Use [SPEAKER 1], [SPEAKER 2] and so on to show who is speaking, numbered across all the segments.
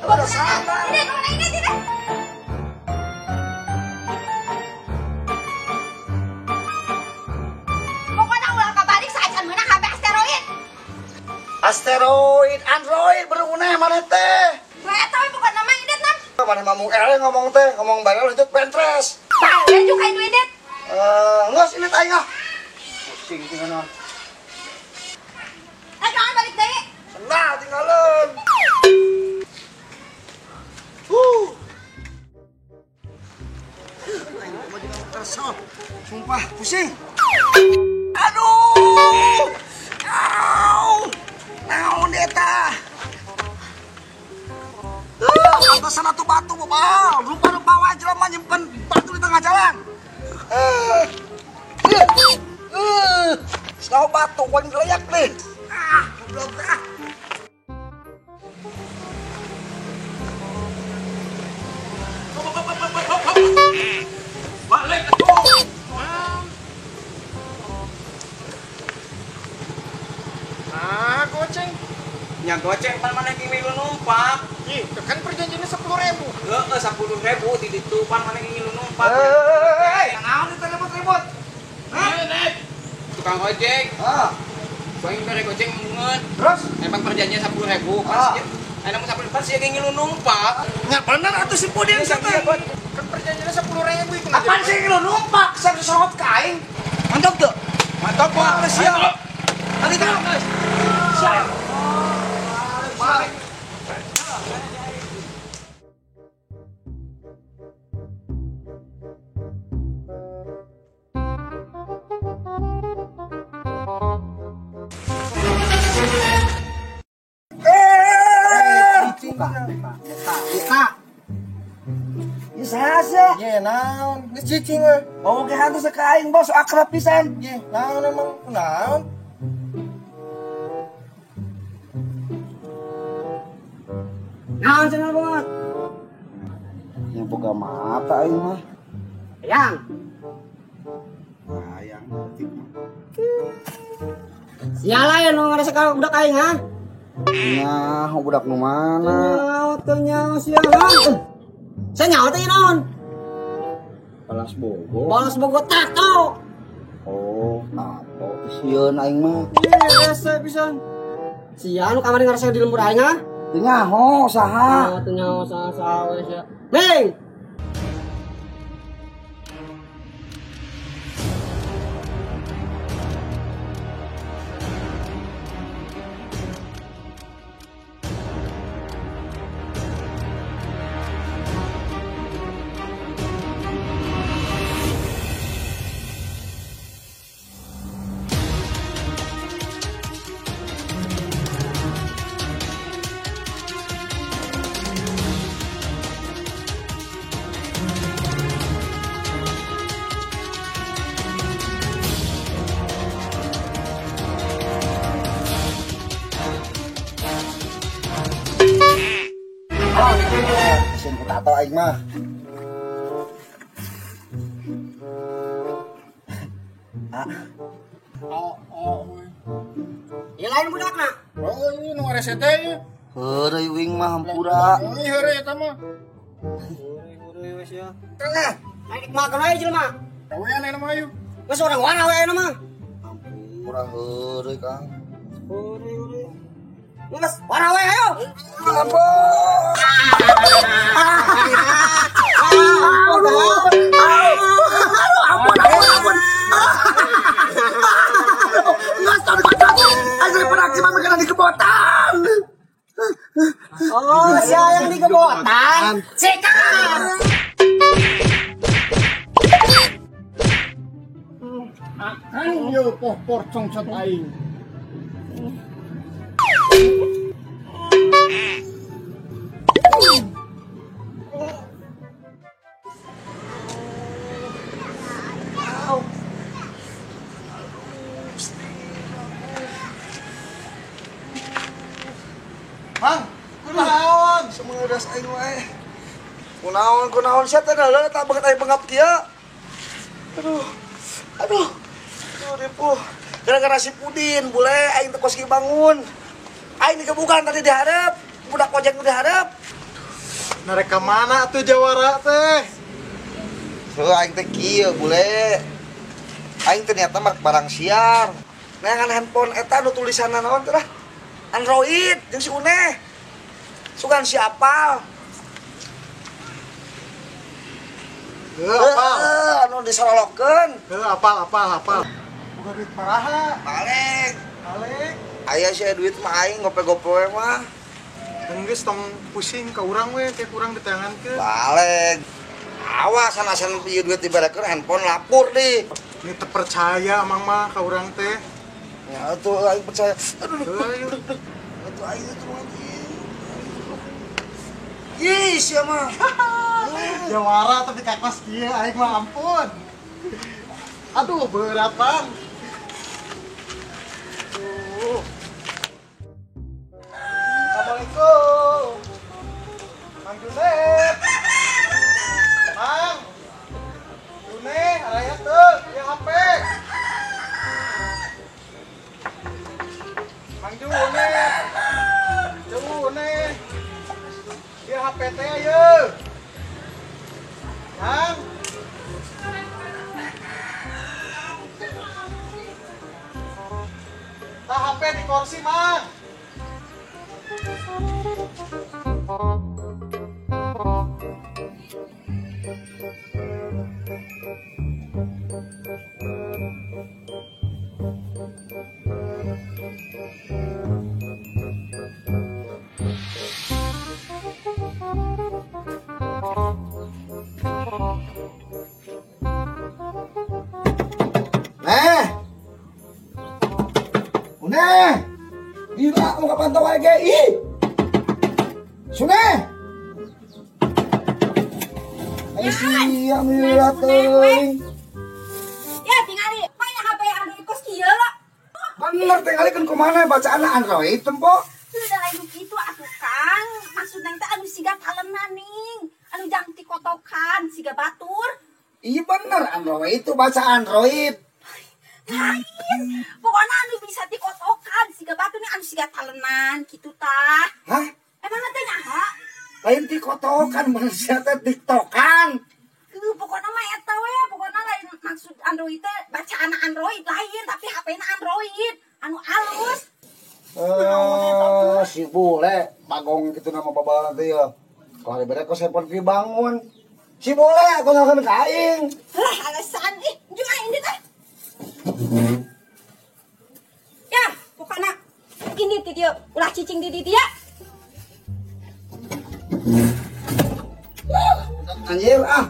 [SPEAKER 1] Udah sabar.
[SPEAKER 2] Ini kemana ini tidak? Pokoknya ulah kabalik saacan meunang HP asteroid.
[SPEAKER 1] Asteroid, android beruneh mana teh?
[SPEAKER 2] Eta we pokokna mah idet nam.
[SPEAKER 1] Mana mamung eleh ngomong teh, ngomong barel itu pentres.
[SPEAKER 2] Bae juga itu idet.
[SPEAKER 1] Geus ini aing ah. Pusing tinggal.
[SPEAKER 2] Jangan balik deui.
[SPEAKER 1] Sendal tinggalan. Kesel. Sumpah pusing. Aduh. Au. Naon eta? Pantesan atuh batu bobal. Rupa-rupa wae jelema nyimpen batu di tengah jalan. Selalu batu paling geleyak nih. Ah, goblok ah.
[SPEAKER 3] Balik atuh.
[SPEAKER 4] Ah, goceng.
[SPEAKER 3] Nya goceng pan mana ge ngilu numpak.
[SPEAKER 4] Ih, kan perjanjiannya 10.000.
[SPEAKER 3] Heeh, 10.000 di ditu pan mana ge ngilu numpak.
[SPEAKER 1] Hei, naon itu ribut-ribut?
[SPEAKER 3] Hah? Tukang ojek.
[SPEAKER 1] Ah.
[SPEAKER 3] Bang mere goceng mungeun.
[SPEAKER 1] Terus
[SPEAKER 3] emang perjanjian 10.000 pas. Aya mun 10 pas sia ge ngilu numpak.
[SPEAKER 1] Nya bener atuh si Pudin sia teh.
[SPEAKER 4] Kan perjanjiannya 10.000 itu.
[SPEAKER 1] Apaan sih ngilu numpak? Saya sorot ka aing. Mantap tuh.
[SPEAKER 3] Mantap, Pak.
[SPEAKER 1] Siap. Tadi tuh. Siap.
[SPEAKER 3] Balik.
[SPEAKER 1] Buka. Ieu saha sia?
[SPEAKER 4] Ye, naon? Geus cicing we.
[SPEAKER 1] Oh, ge hantu ka aing bos akrab pisan.
[SPEAKER 4] Ye, naon emang? Naon?
[SPEAKER 5] Naon cenah banget?
[SPEAKER 1] Yang boga mata aing mah.
[SPEAKER 5] Hayang.
[SPEAKER 1] Hayang berarti mah.
[SPEAKER 5] Sia lain nu ngarasa ka budak aing ha?
[SPEAKER 1] Nah, budak nu mana?
[SPEAKER 5] Nyawa teh nyawa sia. Saya nyawa teh naon?
[SPEAKER 1] Balas Bogo.
[SPEAKER 5] Balas Bogo tato.
[SPEAKER 1] Oh, tato sieun aing mah.
[SPEAKER 5] Biasa pisan. Sia nu kamari ngarasa di lembur aing ha?
[SPEAKER 1] Teu nyaho saha?
[SPEAKER 5] Oh, teu nyaho saha we sia. Ming.
[SPEAKER 1] Sieun ku tato aing mah. Ah.
[SPEAKER 4] Oh, oh.
[SPEAKER 5] Ieu lain budakna.
[SPEAKER 4] Oh, ieu nu ngarese teh ieu.
[SPEAKER 1] Heureuy uing mah hampura.
[SPEAKER 4] Euy, heureuy eta mah.
[SPEAKER 5] Heureuy we sia.
[SPEAKER 1] Tengah.
[SPEAKER 5] Naik makan wae jelema.
[SPEAKER 4] Kawean aya mah ayo.
[SPEAKER 5] Geus urang warah we aya mah.
[SPEAKER 1] Hampura heureuy, Kang.
[SPEAKER 5] Heureuy heureuy. Geus warah we ayo.
[SPEAKER 1] Ampun. Ampun, ampun, ampun. Nggak tahu asli peraksi mah makanan di kebotan.
[SPEAKER 5] Oh, sia yang di kebotan. Sikat.
[SPEAKER 4] Akan yo poh porcong cot aing.
[SPEAKER 1] Mang, kunaon? Semengedas aing wae. Kunaon, kunaon sia teh dalah tak banget aing bengap kieu. Aduh. Aduh. Aduh ripuh. Gara-gara si Pudin bule aing teh kos bangun. Aing digebukan tadi diharap, budak ojek nu diharap.
[SPEAKER 4] Narek ka mana atuh jawara teh?
[SPEAKER 1] Heuh aing teh kieu bule. Aing ternyata mark barang siar. Neangan handphone eta nu tulisanna naon teh lah? Android jeung si Uneh. Sugan si apal.
[SPEAKER 4] Heuh apal.
[SPEAKER 1] Anu disorolokeun.
[SPEAKER 4] Heuh apal apal apal. Boga duit maraha.
[SPEAKER 1] Balik.
[SPEAKER 4] Balik.
[SPEAKER 1] Aya sih duit mah aing gope-gope mah.
[SPEAKER 4] Geus tong pusing ka urang we kayak kurang diteangankeun.
[SPEAKER 1] Balik. Awas anasan ieu duit diberekeun handphone lapur di.
[SPEAKER 4] Ini terpercaya amang mah ka urang teh.
[SPEAKER 1] Ya atuh aing percaya. Aduh. Atuh aing itu mah. Ih, sia mah.
[SPEAKER 4] Jawara tapi kakos kieu aing mah ampun. Aduh, berat bang. Tuh. Assalamualaikum. Mang Junep. Mang. Junep, araya teu, ieu HP. Mang Junep. Junep. Ieu HP teh ieu. Mang. Tah HP di kursi, Mang.
[SPEAKER 1] Neh. Uneh. Gila, mau kapan tahu aja ih. Suneh. Ayo siang mila teuing.
[SPEAKER 2] Ya tingali, maya HP Android kos kieu.
[SPEAKER 1] Bener tingali kan kumaha bacaan Android tempo.
[SPEAKER 2] Sudah lain kitu atuh Kang. Maksudna teh anu siga talenan ning, anu jang tikotokan siga batur.
[SPEAKER 1] Iya bener Android itu baca Android.
[SPEAKER 2] Lain, pokoknya anu bisa dikotokan siga batu nih anu siga talenan gitu tah.
[SPEAKER 1] Hah?
[SPEAKER 2] Emang teh nyaho?
[SPEAKER 1] Lain dikotokan manusia teh tiktokan.
[SPEAKER 2] Pokoknya mah eta we, pokoknya lain maksud Android teh bacaan Android lain tapi HP-na Android anu alus.
[SPEAKER 1] Si bule bagong gitu nama babalan teh ya. Kalau hari berek kok handphone ki bangun. Si bule aku nyalakan ka aing.
[SPEAKER 2] Lah alasan ih, jeung aing teh. Ya, pokoknya ini ti dieu ulah cicing di dieu.
[SPEAKER 1] Anjir ah.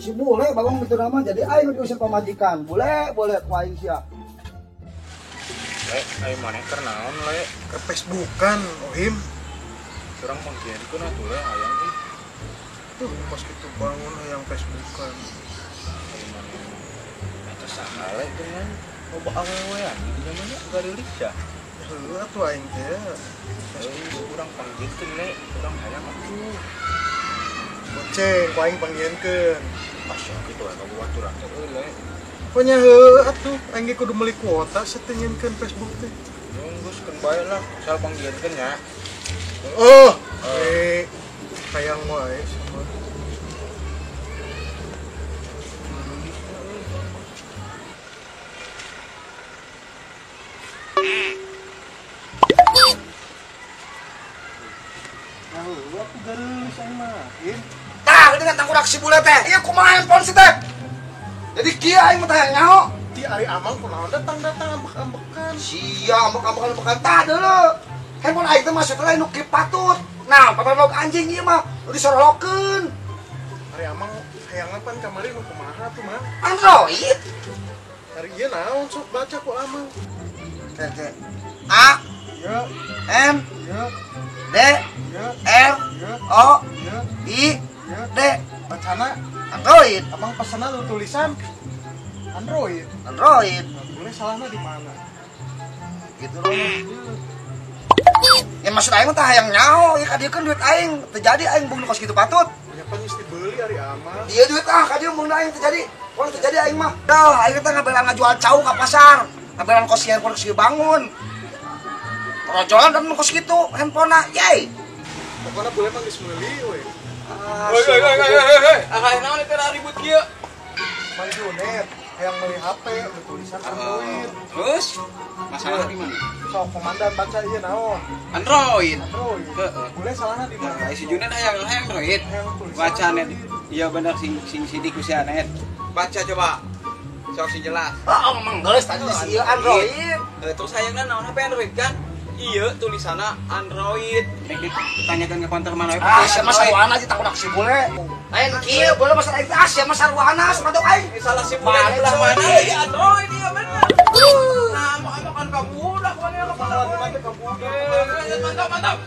[SPEAKER 1] Si bule bagong gitu nama jadi aing diusir pamajikan. Bule, bule ku aing sia.
[SPEAKER 3] Le, aing maneh keur naon le?
[SPEAKER 4] Ke Facebookan, Ohim.
[SPEAKER 3] Urang panggieunkeun atuh le hayang ih.
[SPEAKER 4] Tuh, pas kitu bangun hayang Facebookan.
[SPEAKER 3] Aing maneh eta saha le dengan loba awewean di dinya mah nya garilik sia.
[SPEAKER 4] Heuh atuh aing teh.
[SPEAKER 3] Urang panggieunkeun le, urang hayang atuh.
[SPEAKER 4] Boceng, ku aing panggieunkeun.
[SPEAKER 3] Asa kitu we kabaturan teh euy le.
[SPEAKER 4] Pokoknya heuh atuh aing ge kudu meuli kuota satengieunkeun Facebook teh.
[SPEAKER 3] Geus keun bae lah, sal panggieunkeun nya.
[SPEAKER 4] Oh, hayang wae sama. Nah, aku gareus aing mah.
[SPEAKER 1] Tah, dengan tangkurak si bule teh. Ieu kumaha handphone si teh? Jadi kieu aing mah teh nyaho.
[SPEAKER 4] Ti ari amang kunaon datang-datang ambek-ambekan.
[SPEAKER 1] Sia ambek-ambekan tah deuleu. Handphone aing teh maksudna lain nu kieu patut. Nah, paparlog anjing ieu mah nu disorolokeun.
[SPEAKER 4] Ari amang hayangna pan kamari nu kumaha tuh mah?
[SPEAKER 1] Android.
[SPEAKER 4] Ari ieu naon sok baca ku amang.
[SPEAKER 1] Oke. A
[SPEAKER 4] ya
[SPEAKER 1] M
[SPEAKER 4] ya
[SPEAKER 1] D
[SPEAKER 4] ya
[SPEAKER 1] R
[SPEAKER 4] ya
[SPEAKER 1] O
[SPEAKER 4] ya
[SPEAKER 1] I
[SPEAKER 4] ya
[SPEAKER 1] D.
[SPEAKER 4] Bacana
[SPEAKER 1] Android.
[SPEAKER 4] Abang pesenna lu tulisan Android.
[SPEAKER 1] Android.
[SPEAKER 4] Nah, boleh salahnya di mana?
[SPEAKER 1] Gitu loh. Ya maksud aing mah tah hayang nyaho, ya ka dieu kan duit aing, teu jadi aing bung nu kos kitu patut.
[SPEAKER 4] Ya pan geus dibeli ari amang.
[SPEAKER 1] Iya duit ah ka dieu bung aing teu jadi. Pokona teu jadi aing mah. Dah aing teh ngabelan ngajual cau ka pasar. Ngabelan kos handphone geus bangun. Rojolan dan kos kitu handphone-na, yey.
[SPEAKER 4] Pokona boleh mah geus meuli we.
[SPEAKER 3] Woi woi woi woi woi. Ah, naon eta ribut kieu?
[SPEAKER 4] Mang Junet hayang meuli HP tulisan Android.
[SPEAKER 3] Terus masalah di mana?
[SPEAKER 4] Sok komandan baca ieu naon?
[SPEAKER 3] Android.
[SPEAKER 4] Android.
[SPEAKER 3] Heeh.
[SPEAKER 4] Boleh salahna di mana?
[SPEAKER 3] Nah, si Junet hayang Android. Bacaan iya bener sing sing sidik ku si Anet. Baca coba. Sok sing jelas.
[SPEAKER 1] Ah, emang geus tadi si ieu Android.
[SPEAKER 3] Terus hayangna naon HP Android kan? Iya, tulisanna Android. Rek ditanyakan ke konter mana we.
[SPEAKER 1] Ah, sia mah sarwana aja takut si bule. Lain kieu, boleh masalah aing ah sia mah sarwana samadok aing.
[SPEAKER 3] Salah si bule di belah mana lagi Android iya bener. Nah, mau kan ka budak mana ka budak. Mantap, mantap.